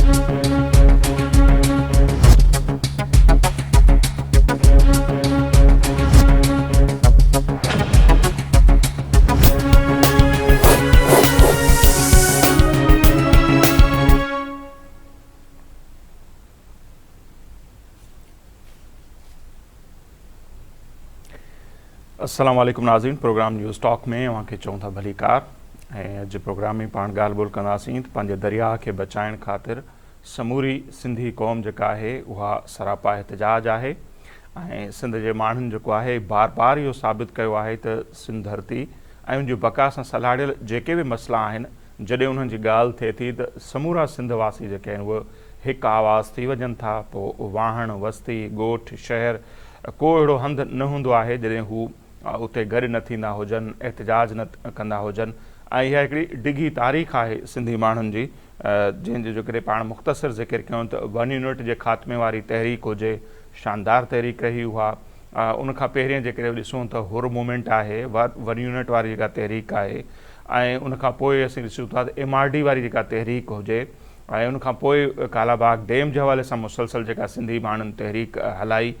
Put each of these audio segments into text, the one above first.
السلام عليڪم ناظرين پروگرام نيوز ٽاڪ ۾ اوهان کي چئون ٿا ڀليڪار ۽ اڄ پروگرام ۾ پاڻ ڳالهه ٻولهه ڪنداسين ته پنهنجي درياهه کي بچائڻ خاطر سموري سنڌي قوم جيڪا آهي اها سراپا احتجاج آهي ۽ سنڌ جي ماڻهن جيڪو آهي بار بار اهو ثابت ڪيو آهي ته سنڌ ڌرتي ۽ ان جي بقا سان سلهاڙيل جيڪي به مسئلا آهن جڏهن انهن جي ڳالهه ٿئي ٿي ته سمورا سنڌ واسي جيڪي آهن اهي هڪ آواز ٿي وڃن ٿا پوء واهڻ، وستي، ڳوٺ، شهر ڪو اهڙو هنڌ نه هوندو آهي جڏهن هو اتي گڏ نه ٿيندا هجن، احتجاج نه ڪندا هجن ۽ اها هڪڙي ڊگهي تاريخ آهي سنڌي ماڻهن جي جنهن جو جيڪڏهن پاڻ مختصر ذڪر ڪيون ته ون يونٽ جي خاتمي واري تحريڪ هجي، شاندار تحريڪ رهي اها، ان کان پهرين جيڪڏهن ڏسون ته حر موومينٽ آهي، ون يونٽ واري جيڪا تحريڪ آهي ۽ ان کان پوء اسين ڏسون ٿا ته ايم آر ڊي واري جيڪا تحريڪ هجي ۽ ان کان پوء ڪالا باغ ڊيم جي حوالي سان مسلسل جيڪا سنڌي ماڻهن تحريڪ هلائي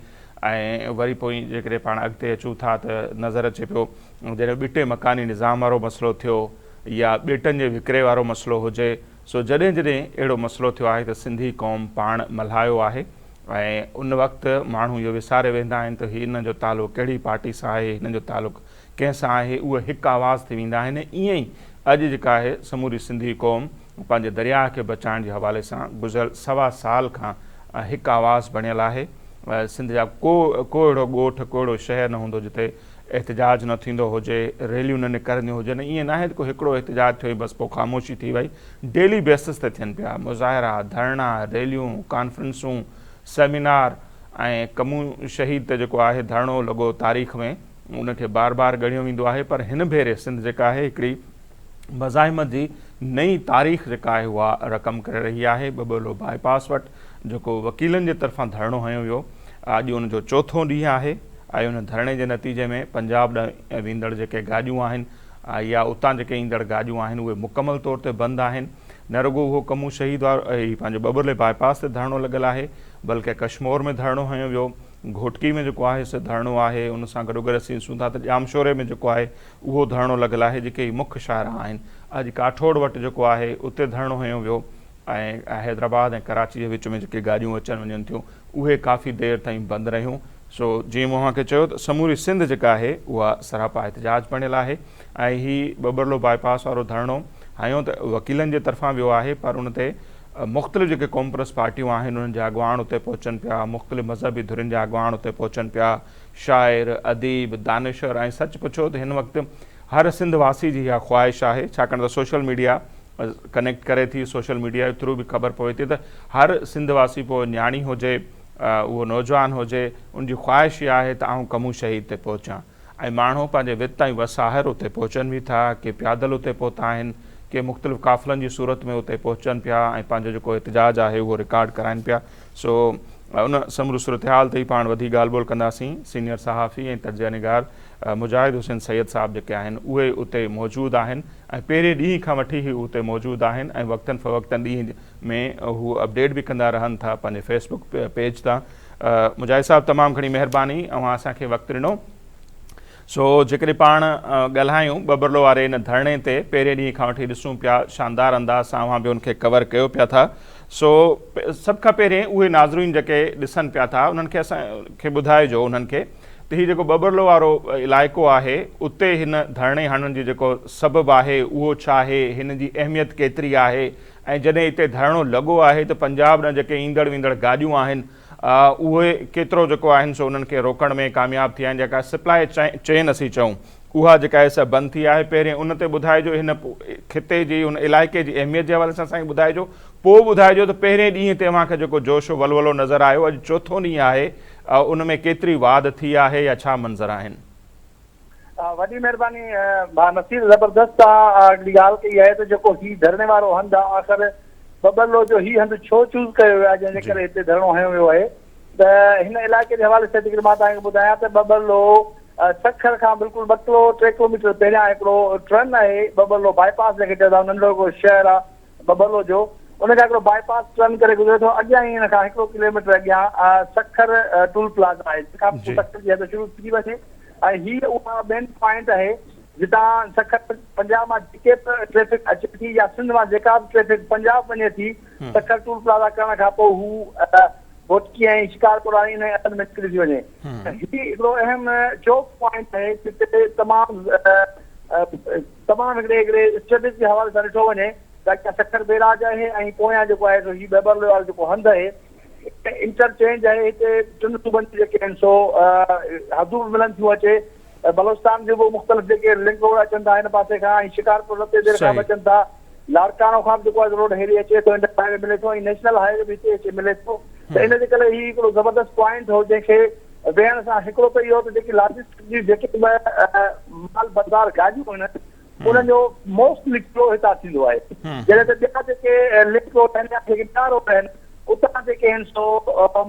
۽ وري پوء جيڪڏهن پاڻ اڳتي اچون ٿا ته نظر اچي پيو جڏهن ٻٽي مڪاني نظام وارو مسئلو ٿيو يا ٻيٽن جي وڪري وارو مسئلو هجي سو جڏهن جڏهن اهڙو مسئلو ٿيو آهي ته سنڌي قوم پاڻ ملهايو آهي ۽ ان وقت ماڻهو اهو وساري ويندا آهن ته هي انهن جو تعلق ڪهڙي پارٽي سان آهي هنن جو تعلق ڪنهن سان آهي اهي هڪ آواز ٿي ويندا آهن ائين ئي اڄ جيڪا آهي سموري سنڌي قوم پنهنجي درياهه کي بچائڻ جي حوالي سان گذريل سوا سال کان هڪ آواز بڻيل آهي سنڌ جا ڪو ڪو اهڙو ڳوٺ ڪو اهڙو شهر نه هوندو جتي احتجاج نه ٿيندو هجي ريليون نه نڪرنديون هجن ائين ناهي ته ڪو هڪڙو احتجاج ٿيو ۽ بس پوء خاموشي ٿي وئي ڊيلي بيسس تي ٿين پيا مظاهرا ڌرڻا ريليون ڪانفرنسون سيمينار ۽ ڪمون شهيد تي جيڪو آهي ڌرڻو لڳو تاريخ ۾ ان کي بار بار ڳڻيو ويندو آهي پر هن ڀيري سنڌ جيڪا آهي هڪڙي مزاحمت جي نئين تاريخ جيڪا آهي اها رقم ڪري رهي آهي. ٻٻرلو باء پاس وٽ جيڪو وڪيلن جي طرفان ڌرڻو هنيو ويو اڄ ان جو چوٿون ڏينهن آهي ۽ ان ڌرڻي جي نتيجي ۾ پنجاب ڏانهن ويندڙ جيڪي گاڏيون آهن يا اتان جيڪي ايندڙ گاڏيون آهن اهي مڪمل طور تي بند آهن نه رڳو اهو ڪمون شهيد وارو هي پنهنجو ٻٻرلي باء پاس تي ڌرڻو لڳل آهي بلڪه ڪشمور ۾ ڌرڻو هنيو ويو گهوٽڪي ۾ جيڪو آهي سو ڌرڻو آهي ان سان گڏوگڏ اسين ڏسون ٿا ته ڄامشوري ۾ جيڪو آهي اهو ڌرڻو لڳل آهي جيڪي هي مک شاهراهه آهن اڄ ڪاٺوڙ وٽ جيڪو آهي اتي ڌرڻو هنيو ويو ۽ حيدرآباد ۽ ڪراچي جي وچ ۾ جيڪي گاڏيون اچن وڃن ٿيون اهي ڪافي دير تائين بند رهيون سو جيئن مون اوهان کي چيو ته سموري سنڌ جيڪا آهي اها سراپا احتجاج بڻيل آهي ۽ هي ٻٻرلو باء پاس وارو ڌرڻو هنيو ته وڪيلن جي طرفان ويو آهي پر ان تي مختلف جيڪي قومپرست پارٽيون آهن انهن جا اڳواڻ اتي پهچن پيا مختلف مذهبي ڌرين جا اڳواڻ اتي پهچن پيا شاعر، اديب، دانشور ۽ سچ پڇو ته هن وقت هر سنڌ واسي جي اها خواهش آهي ڇاڪاڻ ته سوشل ميڊيا ڪنيڪٽ ڪري ٿي سوشل ميڊيا جي ٿرو به خبر پوي ٿي ته هر سنڌ واسي پوء نياڻي هجي اهو نوجوان هجي ان جي خواهش اها آهي ته آئون ڪمون شهيد تي پهچان ۽ ماڻهو پنهنجي وت ۽ وس آهر اتي پهچن به ٿا ڪي پيادل اتي پهتا آهن ڪي مختلف قافلن جي صورت ۾ اتي پهچن پيا ۽ پنهنجو جيڪو احتجاج آهي اهو رڪارڊ ڪرائن پيا سو ان سموري صورتحال تي ئي پاڻ وڌيڪ ڳالهه ٻولهه ڪنداسين. سينيئر صحافي ۽ تجزيه نگار مجاهد حسين سيد صاحب جيڪي آهن اهي اتي موجود آهن ۽ پهرين ڏينهن کان وٺي هي اتي موجود آهن ۽ وقتن فوقتن ڏينهن ۾ هو اپڊيٽ به ڪندا رهن ٿا پنهنجي فيس بڪ پيج تان. مجاهد صاحب تمام گهڻي مهرباني اوهان اسان کي وقت ڏنو. سو جيڪڏهن پاڻ ڳالهايون ٻٻرلو واري ان ڌرڻي تي پهرين ڏينهن کان وٺي ڏسون پيا شاندار انداز سان اوهان به ان کي ڪور ڪيو پيا ٿا سو سڀ کان پهرين اهي ناظرين جيڪي ڏسن پيا ٿا انهن کي اسان کي ٻڌائجو انهن کي ته هي جيڪو ٻٻرلو وارو علائقو آهي اتي هن ڌرڻي هڻڻ جي جيڪو سبب آهي اهو ڇا آهي هن جي اهميت ڪيتري آهي ۽ جڏهن هتي ڌرڻو لڳو آهي ته پنجاب ڏانهن جيڪي ايندڙ ويندڙ گاڏيون آهن اهي ڪيترو جيڪو آهن سو انهن کي روڪڻ ۾ ڪامياب ٿيا آهن جيڪا سپلاء چين اسين چئون اها جيڪا آهي سا بند ٿي آهي پهرين ان تي ٻڌائجو هن خطي جي ان علائقي جي اهميت جي حوالي سان اسان کي ٻڌائجو پوء ٻڌائجو ته پهرين ڏينهن تي اوهان کي جيڪو جوش و ولولو نظر آيو اڄ چوٿون ڏينهن آهي ان ۾ ڪيتري واڌ ٿي آهي يا ڇا منظر آهن. وڏي مهرباني ڀاء نصير زبردست توهان هڪڙي ڳالهه ڪئي آهي ته جيڪو هي ڌرڻي وارو هنڌ آهي آخر ٻٻرلو جو هي هنڌ ڇو چوز ڪيو ويو آهي جنهن جي ڪري هتي ڌرڻو هنيو ويو آهي ته هن علائقي جي حوالي سان جيڪڏهن مان توهان کي ٻڌايان ته ٻٻرلو سکر کان بلڪل ٻه ڪلو ٽي ڪلوميٽر پهريان هڪڙو ٽرن آهي ٻٻرلو باء پاس جنهن کي چوندا آهيون ننڍڙو هڪڙو شهر آهي ٻٻرلو جو. ان کان هڪڙو باء پاس ٽرن ڪري گذري ٿو اڳيان ئي ان کان هڪڙو ڪلوميٽر اڳيان سکر ٽول پلازا آهي جنهن کان پوء سکر جي حد شروع ٿي وڃي ۽ هي اها مين پوائنٽ آهي جتان سکر پنجاب مان جيڪي به ٽريفڪ اچي ٿي يا سنڌ مان جيڪا به ٽريفڪ پنجاب وڃي ٿي سکر ٽول پلازا ڪرڻ کان پوء هو گهوٽڪي ۽ شڪارپور واري انهي حد ۾ نڪري ٿي وڃي ته هي هڪڙو اهم چوڪ پوائنٽ آهي جتي تمام تمام هڪڙي هڪڙي اسٽريٽجي جي حوالي سان ڏٺو وڃي ته اڳيان سکر بيراج آهي ۽ پويان جيڪو آهي سو هي ٻٻرلوء وارو جيڪو هنڌ آهي انٽرچينج آهي هتي ٽن صوبن جون جيڪي آهن سو حدون به ملن ٿيون اچي بلوچستان جون به مختلف جيڪي لنڪ روڊ اچن ٿا هن پاسي کان ۽ شڪارپور رتي دير کان به اچن ٿا لاڙڪاڻو کان به جيڪو آهي روڊ هيڏي اچي ٿو انڊس هاء وي ملي ٿو ۽ نيشنل هاء وي به هتي اچي ملي ٿو ته ان جي ڪري هي هڪڙو زبردست پوائنٽ هو جنهن کي ويهڻ سان هڪڙو ته اهو ته جيڪي لاجسٽڪ جون جيڪي به مال بردار گاڏيون آهن انهن جو موسٽلي فلو هتان ٿيندو آهي جڏهن ته ٻيا جيڪي لنڪ روڊ آهن يا جيڪي ٻيا روڊ آهن اتان جيڪي آهن سو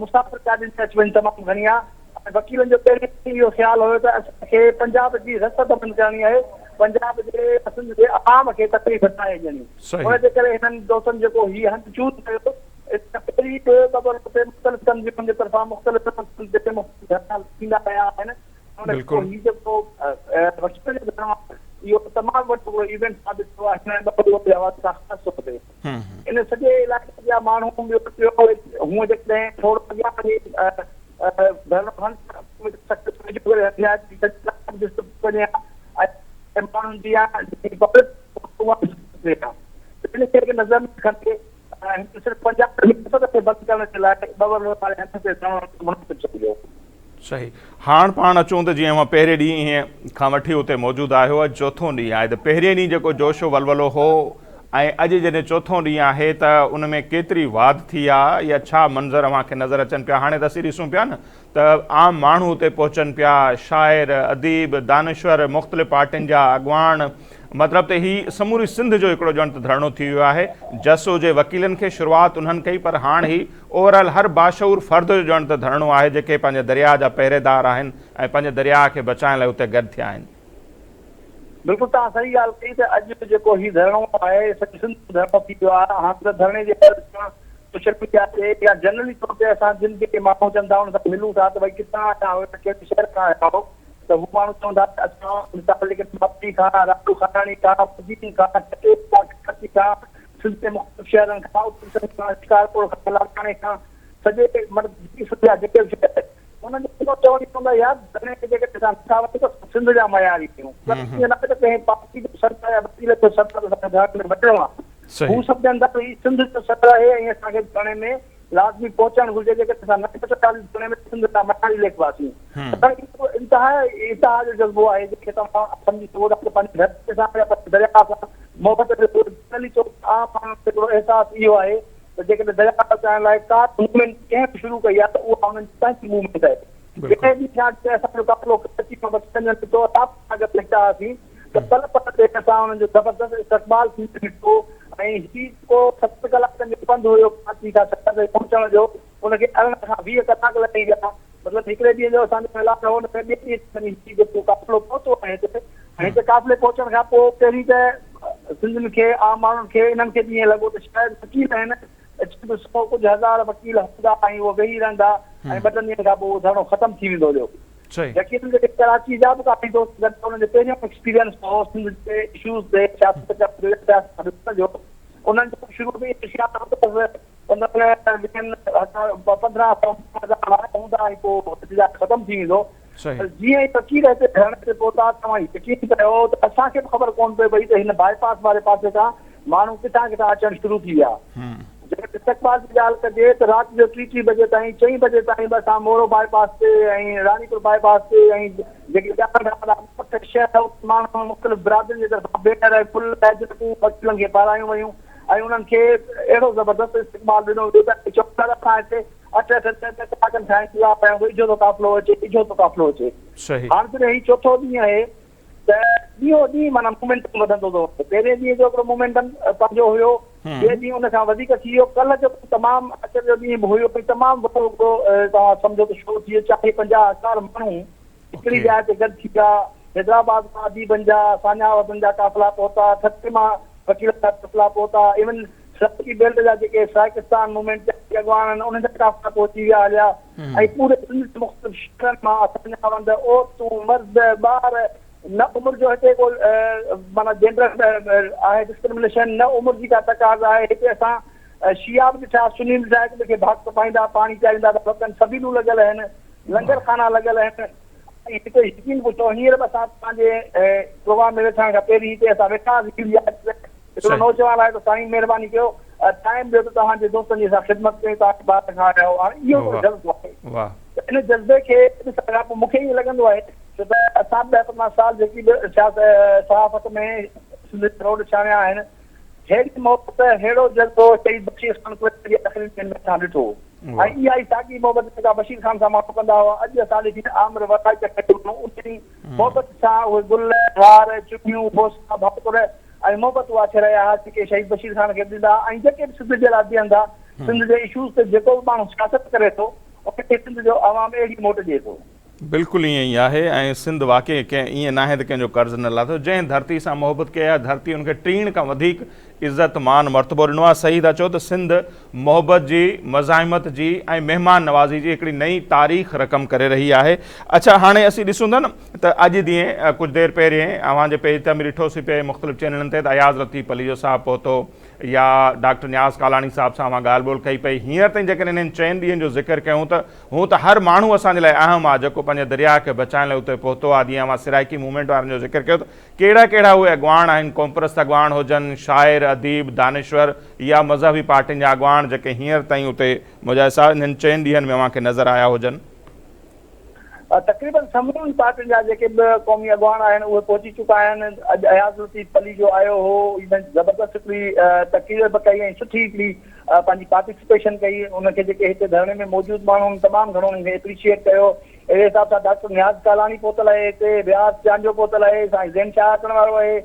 مسافر گاڏين جي اچ وڃ تمام گهڻي آهي ۽ وڪيلن جو پهرين ئي اهو خيال هيو ته اسان کي پنجاب جي رسد بند ڪرڻي آهي، پنجاب جي سنڌ جي عوام کي تڪليف ناهي ڏيڻي. ان جي ڪري هنن دوستن جيڪو هي هنڌ چوز ڪيو، ان کان پهرين به ٻٻرلوء تي مختلف تنظيمن جي طرفان مختلف هنڌن تي مختلف ڌرڻا ٿيندا رهيا آهن. ان کان پوء هي جيڪو وڪيلن جو ڌرڻو آهي، اهو تمام وڏو هڪڙو ايونٽ ثابت ٿيو آهي هن ٻٻرلوء جي حوالي سان خاص طور تي. ان سڄي علائقي جا ماڻهو ٻيو ٽيو هونء جيڪڏهن ٿورو اڳيان وڃي صحيح. هاڻ پاڻ اچون ته جيئن اوهان پهرين ڏينهن کان وٺي اتي موجود آهيو اڄ چوٿون ڏينهن آهي ته پهرين ڏينهن جيڪو جوش و ولولو هو ۽ اڄ جڏهن چوٿون ڏينهن آهي ته ان ۾ ڪيتري واڌ ٿي آ يا ڇا منظر اوهان کي نظر اچن پيا هاڻي ته اسين ڏسون پيا نه ته عام ماڻهو اتي پهچن پيا شاعر اديب دانشور مختلف پارٽين جا اڳواڻ مطلب ته هي سموري سنڌ جو هڪڙو ڄڻ ته ڌرڻو ٿي ويو آهي جسو جي وڪيلن کي شروعات انهن ڪئي پر هاڻ هي اوور آل هر باشعور فرد جو ڄڻ ته ڌرڻو آهي جيڪي پنهنجي درياء جا پهريدار آهن ۽ پنهنجي درياء کي بچائڻ لاء اتي گڏ ٿيا آهن. بلڪل توهان صحيح ڳالهه ڪئي ته اڄ جيڪو هي ڌرڻو آهي سڄي سنڌ ۾ ڌرڻو ٿي پيو آهي هاڻ ته ڌرڻي جي حوالي سان سوشل ميڊيا تي يا جنرلي طور تي اسان جن به ماڻهو اچن ٿا انهن سان ملون ٿا ته ڀئي ڪٿان آيا آهيو يا ڪهڙي شهر کان آيا آهيو ته هو ماڻهو چون ٿا ته اسان مثال جي ڪري ماٿري کان راڄو خاناڻي کان بدين کان ٺٽي کان ڪراچي کان سنڌ جي مختلف شهرن کان اتر سنڌ کان شڪارپور کان لاڙڪاڻي کان سڄي مطلب جيڪي سنڌ جا جيڪي به شهر آهن انهن جو اهو چوڻ اهو هوندو آهي يار ڌرڻي تي جيڪڏهن اسان نٿا وڃون ته اسان سنڌ جا معياري آهيون پر ائين ناهي ته ڪنهن پارٽي جو سڏ آهي يا وڪيل جو سڏ آهي ته اسان کي ڌرڻي ۾ وڃڻو آهي هو سمجهن ٿا ته هي سنڌ جو سڏ آهي ۽ اسان کي ڌرڻي ۾ لازمي پهچڻ گهرجي جيڪڏهن اسان نه پهچنداسين ڌرڻي ۾ ته سنڌ جا معياري ليکباسين پر اهو انتهائي اتحاد جو جذبو آهي جنهن کي توهان سمجهي سگهو ٿا ته پنهنجي ڌرتي سان يا پنهنجي درياء سان محبت جو جنرلي طور تي عام ماڻهن کي هڪڙو احساس اهو آهي ته جيڪڏهن درياء بچائڻ لاء ڪا به موومينٽ ڪنهن به شروع ڪئي آهي ته اها انهن جي پنهنجي موومينٽ آهي. جنهن ڏينهن کان جڏهن اسان جو قافلو ڪراچي کان وٺي وڃڻ نڪتو اسان به سان گڏ نڪتا هئاسين ته پل پل تي اسان انهن جو زبردست استقبال ٿيندي ڏٺو ۽ هي جيڪو ست ڪلاڪن جو پنڌ هيو ڪراچي کان سکر تائين پهچڻ جو ان کي 18 کان 20 ڪلاڪ لڳي ويا. مطلب هڪڙي ڏينهن جو اسان جو اعلان هو ان ۾ ٻئي ڏينهن تي وڃي هي جيڪو قافلو پهتو آهي هتي ۽ هتي قافلي پهچڻ کان پوء پهرين ته سنڌين کي عام ماڻهن کي انهن کي به ائين لڳو ته شايد وڪيل آهن اچي به سو ڪجهه هزار وڪيل هوندا ۽ اهي ويهي رهندا ۽ ٻه ٽن ڏينهن کان پوء اهو ڌرڻو ختم ٿي ويندو هليو. يقينن جيڪي ڪراچي جا به ڪافي دوست گڏ انهن جو پهريون ايڪسپيرينس هو سنڌ جي اشوز تي سياست ڪرڻ جو يا سياست ڏسڻ جو انهن جو به شروع ۾ اهو خيال هو ته بس پندرهن ويهن هزار 15 سو هزار وارا هوندا ۽ پوء احتجاج ختم ٿي ويندو پر جيئن ئي فقير هتي ڌرڻي تي پهتا توهان يقين ڪيو ته اسان کي به خبر ڪونه پئي پئي ته هن باء پاس واري پاسي کان ماڻهو ڪٿان ڪٿان اچڻ شروع ٿي ويا. جيڪڏهن استقبال جي ڳالهه ڪجي ته رات جو ٽي ٽي بجي تائين چئين بجي تائين به اسان مورو باء پاس تي ۽ راڻيپور باء پاس تي ۽ جيڪي ٻيا ننڍا وڏا ڳوٺ شهر اتي ماڻهن مختلف برادرين جي طرفان بينر ۽ گل ۽ اجرڪون وڪيلن کي پارايون ويون. ۽ انهن کي اهڙو زبردست استقبال ڏنو ويو ته چون ٿا ته اسان هتي اٺ اٺ ڏهه ڏهه ڪلاڪن کان انتظار ڪيون ته اجهو ٿو قافلو اچي اجهو ٿو قافلو اچي. هاڻ جڏهن هي چوٿون ڏينهن آهي ته ڏينهون ڏينهن معنيٰ مومينٽم وڌندو ٿو وڃي. پهرين ڏينهن جو هڪڙو مومينٽم پنهنجو هيو، ٻئي ڏينهن ان کان وڌيڪ ٿي ويو. ڪلهه جو تمام آچر جو ڏينهن به هيو ۽ تمام وڏو هڪڙو توهان سمجهو ته شو ٿي ويو، چاليهه 50 هزار ماڻهو هڪڙي جاء تي گڏ ٿي ويا. حيدرآباد مان اديبن جا، ساڃاهه وارن جا قافلا پهتا، ٺٽي مان وڪيلن جا قافلا پهتا، ايون سرائيڪي بيلٽ جا جيڪي سرائيڪستان موومينٽ جا جيڪي اڳواڻ آهن انهن جا قافلا پهچي ويا هليا ۽ پوري سنڌ جي مختلف شهرن مان اسان جا وند عورتون مرد ٻار نه عمر جو هتي ڪو معنيٰ جينڊر آهي ڊسڪرمنيشن نه عمر جي ڪا تقاضا آهي هتي اسان شيعا به ڏٺا سني به ڏٺا هڪ ٻئي کي ڀاڪر پائيندا پاڻي پياريندا ته وتن سبيلون لڳل آهن لنگر خانا لڳل آهن ۽ هتي يقين پڇو هينئر به اسان توهان جي پروگرام ۾ ويٺڻ کان پهرين هتي اسان ويٺا هئاسين هڪڙو نوجوان آيو ته سائين مهرباني ڪيو ٽائيم ڏيو ته توهان جي دوستن جي اسان خدمت ڪيون توهان ٻاهر کان آيا آهيو هاڻي اهو هڪڙو جذبو آهي ته ان جذبي کي ڏسڻ کان پوء مون کي ائين لڳندو آهي ڇو ته اسان به ڏهه 15 سال جيڪي به صحافت ۾ سنڌ جا روڊ ڇاڻيا آهن ههڙي محبت ههڙو جذبو شهيد بشير خان قريشي جي آخري ڏينهن ۾ اسان ڏٺو ۽ اها ئي ساڳي محبت جيڪا بشير خان سان ماڻهو ڪندا هئا اڄ اسان ڏٺي ته عامر ورائي چڪ انهي محبت سان اهي گل، هار، چميون، بوسا، ڀاڪر ۽ محبتون آڇي رهيا ها جيڪي شهيد بشير خان کي به ڏيندا ها ۽ جيڪي به سنڌ جي لاء بيهن ٿا، سنڌ جي اشوز تي جيڪو به ماڻهو سياست ڪري ٿو ان کي سنڌ جو عوام اهڙي موٽ ڏئي ٿو. بلڪل ائين ئي آهي ۽ سنڌ واقعي ڪنهن ائين ناهي ته ڪنهن جو قرض نه لاٿو جنهن ڌرتي سان محبت ڪئي آهي ڌرتي ان کي ٽيڻ کان وڌيڪ عزت مان مرتبو ڏنو آهي صحيح ٿا چئو ته سنڌ محبت جي مزاحمت جي ۽ مهمان نوازي جي هڪڙي نئين تاريخ رقم ڪري رهي آهي اڇا هاڻي اسين ڏسون ٿا نه ته اڄ ڏينهن ڪجهه دير پهرين اوهان جي پيج تي به ڏٺوسين پئي مختلف چينلن تي ته اياز لطيف پليجو صاحب پهتو يا ڊاڪٽر نياز ڪالاڻي صاحب سان اوهان ڳالهه ٻولهه ڪئي پئي هينئر تائين جيڪڏهن انهن چئن ڏينهن جو ذڪر ڪيون ته هون ته هر ماڻهو اسان جي لاء اهم آهي جيڪو پنهنجي درياهه کي بچائڻ لاء اتي پهتو آهي جيئن اوهان سرائيڪي موومينٽ وارن جو ذڪر ڪيو ته ڪهڙا ڪهڙا اهي اڳواڻ آهن، قومپرست اڳواڻ هجن، شاعر، اديب، دانشور يا مذهبي پارٽين جا اڳواڻ جيڪي هينئر تائين اتي مجاهد صاحب انهن چئن ڏينهن ۾ اوهان کي نظر آيا هجن؟ تقريبن سمورين پارٽين جا جيڪي به قومي اڳواڻ آهن اهي پهچي چڪا آهن. اڄ اياز لطيف پليجو آيو هو، هن زبردست هڪڙي تقرير به ڪئي ۽ سٺي هڪڙي پنهنجي پارٽيسپيشن ڪئي. ان کي جيڪي هتي ڌرڻي ۾ موجود ماڻهن تمام گهڻو ان کي اپريشيئيٽ ڪيو. اهڙي حساب سان ڊاڪٽر نياز ڪالاڻي پهتل آهي هتي، رياض چانڊيو پهتل آهي، سائين زين شاهه اچڻ وارو آهي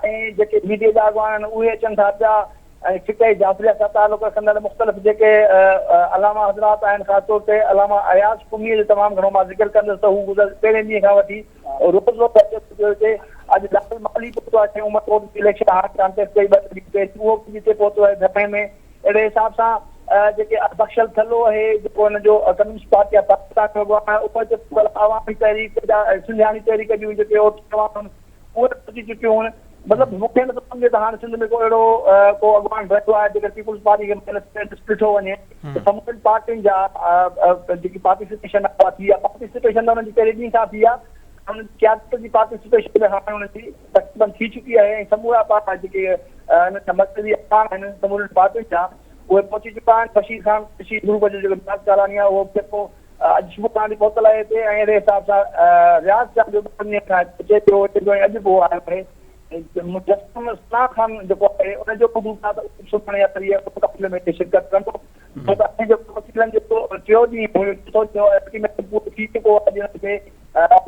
۽ جيڪي بي ڊي اي جا اڳواڻ آهن اهي اچن ٿا پيا ۽ فقه جعفريه سان تعلق رکندڙ مختلف جيڪي علامه حضرات آهن خاص طور تي علامه اياز قمي جو تمام گهڻو مان ذڪر ڪندس ته هو گذريل پهرين ڏينهن کان وٺي روز روز اچي ٿو پيو هتي اڄ لال مالهي پهتو آهي جنهن عمرڪوٽ جي اليڪشن هاڻ ڪانٽيسٽ ڪئي ٻه ٽي ڏينهن پهرين اهو به هتي پهتو آهي ڌرڻي ۾ اهڙي حساب سان جيڪي بخشل ٿلهو اهي جيڪو هن جو ڪميونسٽ پارٽي آف پاڪستان جو اڳواڻ آهي اهو هتي پهتل عوامي تحريڪ جا سنڌياڻي تحريڪ جون جيڪي عورتون اڳواڻ آهن اهي پهچي چڪيون آهن مطلب مون کي نٿو سمجهي ته هاڻي سنڌ ۾ ڪو اهڙو ڪو اڳواڻ رهيو آهي جيڪر پيپلز پارٽي کي مائنس ڪري ڏٺو وڃي ته سمورين پارٽين جا جيڪي پارٽيسپيشن آهي اها ٿي آهي پارٽيسپيشن ته انهن جي پهرين ڏينهن کان ٿي آهي انهن جي قيادت جي پارٽيسپيشن به هاڻي انهن جي تقريبن ٿي چڪي آهي ۽ سمورا پارٽا جيڪي هنن جا مرڪزي اڳواڻ آهن سمورين پارٽين جا اهي پهچي چڪا آهن بشير خان قريشي گروپ جو جيڪو نياز ڪالاڻي آهي اهو به جيڪو اڄ صبح کان وٺي پهتل آهي هتي ۽ اهڙي حساب سان رياض چانڊيو به ٻن ڏينهن کان هتي اچي پيو اچي پيو ۽ اڄ به اهو آيو آهي ۽ مجسم ثنا خان جيڪو آهي ان جو به گروپ آهي ته اهو به سڀاڻي يا پرينء ان قافلي ۾ هتي شرڪت ڪندو ڇو ته اسان جيڪو وڪيلن جو ٽيون ڏينهن هيو چوٿون ڏينهن هو الٽيميٽم پورو ٿي چڪو آهي اڄ انهن کي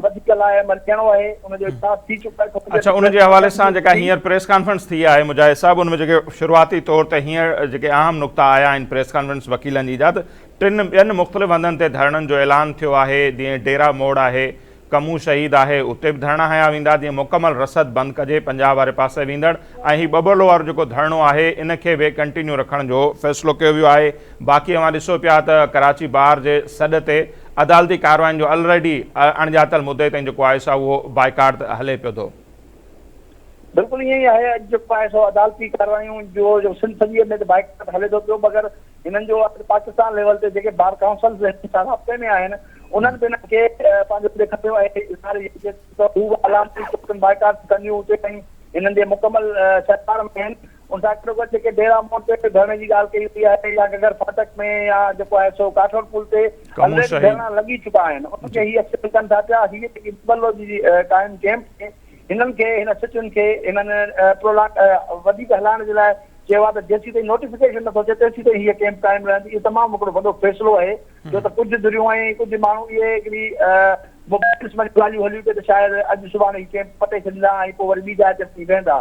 وڌيڪ لاء عمل ڏيڻو آهي ان جو اجلاس ٿي چڪو آهي. اڇا ان جي حوالي سان جيڪا هينئر پريس ڪانفرنس ٿي آهي مجاهد صاحب ان ۾ جيڪي شروعاتي طور تي هينئر جيڪي اهم نقطا آيا آهن پريس ڪانفرنس وڪيلن جي جا ته ٽن ٻين مختلف هنڌن تي ڌرڻن جو اعلان ٿيو آهي جيئن ڊيرا موڙ آهي ڪمون شهيد آهي اتي به ڌرڻا هنيا ويندا جيئن مڪمل رسد بند ڪجي پنجاب واري پاسي ويندڙ ۽ هي ٻٻرلو وارو جيڪو ڌرڻو آهي ان کي به ڪنٽينيو رکڻ جو فيصلو ڪيو ويو آهي باقي اوهان ڏسو پيا ته ڪراچي بار جي سڏ تي عدالتي ڪارروائين جو الريڊي اڻڄاتل مدي تائين جيڪو آهي سا اهو بائيڪاٽ هلي پيو ٿو. بلڪل ائين ئي آهي اڄ جيڪو آهي سو عدالتي ڪارروائيون جو جو سنڌ سڄي ۾ ته بائيڪاٽ هلي ٿو پيو مگر هنن جو اڄ پاڪستان ليول تي جيڪي بار ڪائونسلز هنن سان رابطي ۾ آهن انهن به هنن کي پنهنجو ڏيکاريو آهي اظهار يڪجهتي ته هو به علامتي طور تي بائيڪاٽ ڪنديون اتي تائين هنن جي مڪمل سهڪار ۾ آهن. ان سان گڏوگڏ جيڪي ڊيرا موڙ تي ڌرڻي جي ڳالهه ڪئي وئي آهي يا گگر ڦاٽڪ ۾ يا جيڪو آهي سو ڪاٺوڙ پل تي الريڊي ڌرڻا لڳي چڪا آهن انهن کي هي ايڪسٽينڊ ڪن ٿا پيا هي جيڪي بلو جي قائم ڪيمپ کي هنن کي هن سٽن کي هنن پرولانگ وڌيڪ هلائڻ جي لاء چيو آهي ته جيسين تائين نوٽيفڪيشن نٿو اچي تيسين تائين هيء ڪيمپ قائم رهندي اهو تمام هڪڙو وڏو فيصلو آهي ڇو ته ڪجهه ڌريون ۽ ڪجهه ماڻهو اهي هڪڙي مبين قسم جون ڳالهيون هليون پئي ته شايد اڄ سڀاڻي هي ڪيمپ پٽي ڇڏيندا ۽ پوء وري ٻي جاء تي وڃي ويهندا.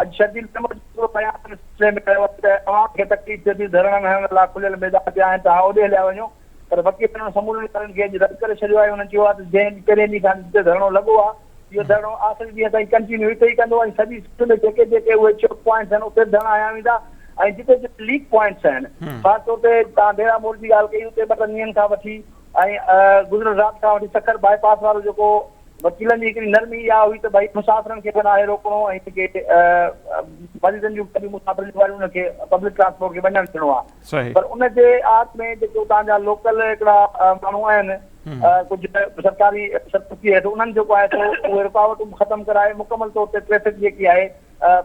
اڄ شرجيل ميمڻ جو هڪڙو بيان ان سلسلي ۾ ڪيو آهي ته عوام کي تڪليف ٿئي ٿي، ڌرڻن هڻڻ لاء کليل ميدان پيا آهن توهان اوڏي هليا وڃو پر وڪيلن انهن سمورين ڳالهين کي اڄ رد ڪري ڇڏيو آهي. انهن چيو آهي ته جنهن پهرين ڏينهن کان جتي ڌرڻو لڳو آهي اهو ڌرڻو آخري ڏينهن تائين ڪنٽينيو اتي ئي ڪندو ۽ سڄي سنڌ ۾ جيڪي جيڪي اهي چوڪ پوائنٽس آهن اتي به ڌرڻا هنيا ويندا. ۽ جتي جتي ليڪ پوائنٽس آهن خاص طور تي توهان ڊيرا مور جي ڳالهه ڪئي اتي ٻه ٽن ڏينهن کان وٺي ۽ گذريل رات کان وٺي سکر باء پاس وارو جيڪو وڪيلن جي هڪڙي نرمي اها هئي ته ڀئي مسافرن کي به ناهي روڪڻو ۽ جيڪي مريضن جون گاڏيون مسافرن جون گاڏيون انهن کي پبلڪ ٽرانسپورٽ کي وڃڻ ڏيڻو آهي پر ان جي آڙ ۾ جيڪي اتان جا لوڪل هڪڙا ماڻهو آهن ڪجهه سرڪاري سرپرستي هيٺ انهن جيڪو آهي سو اهي رڪاوٽون ختم ڪرائي مڪمل طور تي ٽريفڪ جيڪي آهي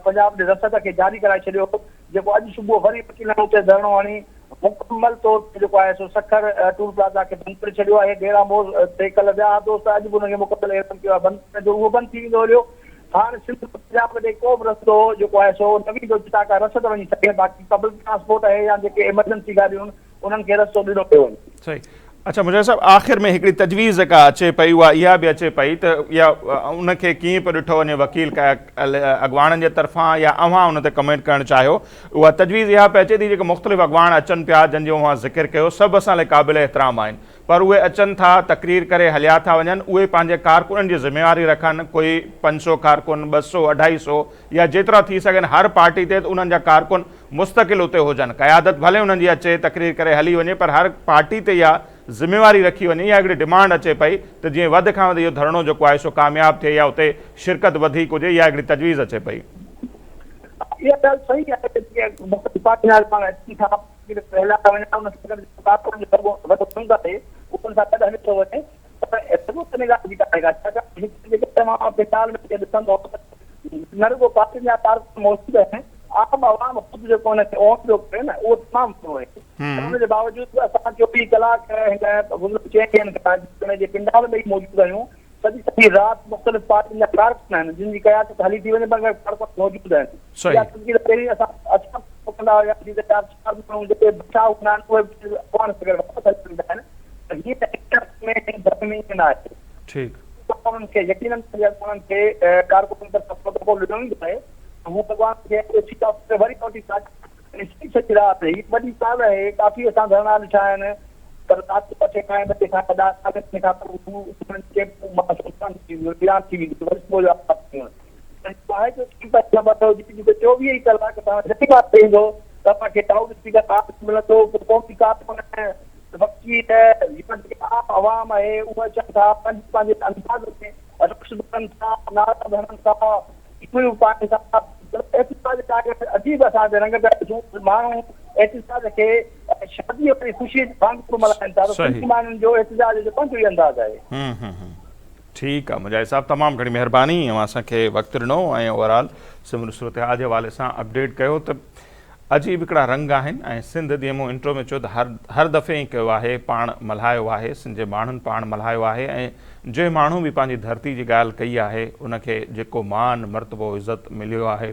پنجاب جي رسد کي جاري ڪرائي ڇڏيو هو، جيڪو اڄ صبح وري وڪيلن اتي ڌرڻو هڻي مڪمل طور تي جيڪو آهي سو سکر ٽول پلازا کي بند ڪري ڇڏيو آهي، ڊيرا مور تي ڪلهه ويا ها دوست اڄ به انهن کي مڪمل اعلان ڪيو آهي بند ڪرڻ جو اهو بند ٿي ويندو هليو، هاڻ سنڌ پنجاب ڏي ڪو به رستو جيڪو آهي سو نه ويندو جتان ڪا رسد وڃي سگهي باقي پبلڪ ٽرانسپورٽ آهي يا جيڪي ايمرجنسي گاڏيون آهن انهن کي رستو ڏنو پيو وڃي. صحيح. اڇا مجاهد صاحب آخر ۾ هڪڙي تجويز جيڪا اچي پئي اها اها به اچي پئي ته اها ان کي ڪيئن پيو ڏٺو وڃي وڪيل اڳواڻن جي طرفان يا اوهان ان تي ڪمينٽ ڪرڻ چاهيو اها تجويز اها پئي اچي ٿي جيڪي مختلف اڳواڻ اچن پيا جن جو اوهان ذڪر ڪيو سڀ اسان لاء قابل احترام آهن پر اهي اچن ٿا تقرير ڪري هليا ٿا وڃن اهي پنهنجي ڪارڪنن جي ذميواري رکن ڪوئي 500 ڪارڪن 200 250 يا جيترا ٿي سگهن هر پارٽي تي ته انهن جا ڪارڪن مستقل اتي هجن، قيادت ڀلي انهن جي اچي تقرير ڪري هلي وڃي پر هر پارٽي تي اها ذميواري رکي وڃي يا هڪڙي ڊمانڊ اچي پئي ته جيئن وڌ کان وڌ اهو ڌرڻو جيڪو آهي سو ڪامياب ٿئي يا اتي شرڪت وڌيڪ هجي اها هڪڙي تجويز اچي پئي. اها ڳالهه صحيح آهي ته جيڪي مختلف پارٽين جا ماڻهو اچن ٿا جيڪڏهن هليا ٿا وڃن ان سان گڏ جيڪو ڪارڪنن جو وڏو انگ آهي اهو ان سان گڏ هلي ٿو وڃي پر ضرورت ان ڳالهه جي ڪانهي ڪا ڇاڪاڻ ته هتي جيڪي توهان پنڊال ۾ ڏسندو ته نه رڳو پارٽين جا ڪارڪن موجود آهن عام عوام خود جيڪو ان کي اون پيو ڪري نه اهو تمام وڏو آهي پر ان جي باوجود به اسان 24 ڪلاڪ هن گذريل چئن ڏينهن کان جتڻي جي پنڊال ۾ ئي موجود آهيون سڄي سڄي رات مختلف پارٽين جا ڪارڪن آهن جن جي قيادت هلي ٿي وڃي پر ڪارڪن موجود آهن اها تصوير پهرين اسان اسان ڪندا هياسين ته چار چار ماڻهو جيڪي بچا هوندا آهن اهي به اڳواڻ سان گڏ واپس هلي ويندا آهن پر هيئن حقيقت ۾ هن ڌرڻي ۾ ائين نه آهي. ٺيڪ. اڳواڻن کي يقينن پنهنجي اڳواڻن کي ڪارڪنن طرفان پروٽوڪول ڏنو ويندو آهي ته هو اڳواڻن کي اي سي آفيس ۾ وري نوٽيس ۽ سڄي سڄي رات هي وڏي ڳالهه آهي ڪافي اسان ڌرڻا ڏٺا آهن پر رات جو اٺين کان بجي کان ڏهه ساڍي ڏهين کان پوء هو انهن ڪيمپون مان سنسان ٿي وينديون ويران ٿي وينديون وري صبح جو آباد ٿي وينديون آهي جو ڪيمپ جي خبر اٿو جتي جتي 24 ئي ڪلاڪ توهان جتي بار ايندو توهان کي لائوڊ اسپيڪر آواز ملندو پوء قومي ڪارڪن وڪيل يا جيڪي عام عوام آهي اهي اچن ٿا پنهنجي پنهنجي انداز ۾ رقص به ڪن ٿا نعرا به هڻن ٿا ٽوپيون پائن ٿا احتجاج جا عجيب اسان هتي رنگ پيا ڏسون ماڻهو احتجاج کي شادي واري خوشي وانگر ملهائن ٿا ته سنڌي ماڻهن جو احتجاج جو پنهنجو ئي انداز آهي. ٺيڪ آ مجاهد صاحب تمام گهڻي مهرباني اوهان اسان کي وقت ڏنو ۽ اوور آل سموري صورتحال جي حوالي سان اپڊيٽ ڪيو ته عجيب هڪڙا رنگ آهن ۽ سنڌ جيئن مون انٽرو ۾ چيو ته هر هر دفعي ائين ڪيو آهي پاڻ ملهايو آهي سنڌ جي ماڻهن پاڻ ملهايو آهي ۽ جنهن ماڻهو به پنهنجي ڌرتي جي ڳالهه ڪئي آهي ان کي جيڪو مان مرتبو عزت مليو آهي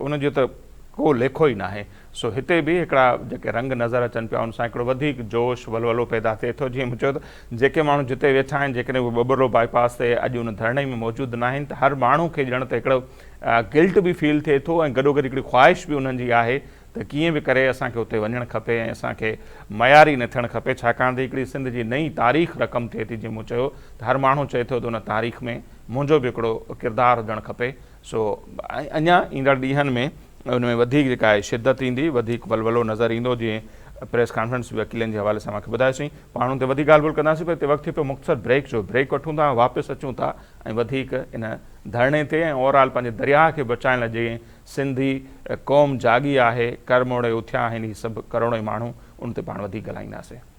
ان جو ته ڪو ليکو ئي ناهي. سو هتي به هڪڙا جيڪي رنگ نظر اچن پيا ان سان هڪڙو وڌيڪ جوش ولولو پيدا ٿئي ٿو. جيئن مون چيو ته جيڪي ماڻهو جتي ويٺا آهن جيڪڏهن اهي ٻٻرلو باء پاس تي اڄ ان ڌرڻي ۾ موجود ناهن ته هر ماڻهو کي ڄڻ ته هڪڙو گلٽ به فيل ٿئي ٿو ۽ گڏوگڏ هڪڙي خواهش به انهن جي آهي ته ڪيئن به ڪري اسان کي اتي وڃڻ کپي ۽ اسان کي معياري نه ٿيڻ کپي ڇاڪاڻ ته هڪڙي سنڌ جي نئين تاريخ رقم ٿئي ٿي جيئن مون چيو ته هر ماڻهو چئي ٿو ته ان تاريخ ۾ منهنجو به هڪڙو ڪردار هجڻ کپي سو اڃا ايندڙ ڏينهن ۾ ان ۾ وڌيڪ جيڪا آهي شدت ايندي، وڌيڪ ولولو نظر ايندو جيئن پريس ڪانفرنس به وڪيلن جي حوالي سان اوهان کي ٻڌايوسين. پاڻ ان تي وڌيڪ ڳالهه ٻولهه ڪنداسين پر هتي وقت ٿي پيو مختصر بريڪ جو، بريڪ وٺون ٿا واپس اچون ٿا ۽ وڌيڪ ان ڌرڻي تي ۽ اوور آل پنهنجي درياهه کي بچائڻ لاء جيئن سنڌي قوم جاڳي آهي، ڪر موڙي اٿيا آهن هي سڀ ڪروڙين ماڻهو ان تي پاڻ وڌيڪ ڳالهائينداسين.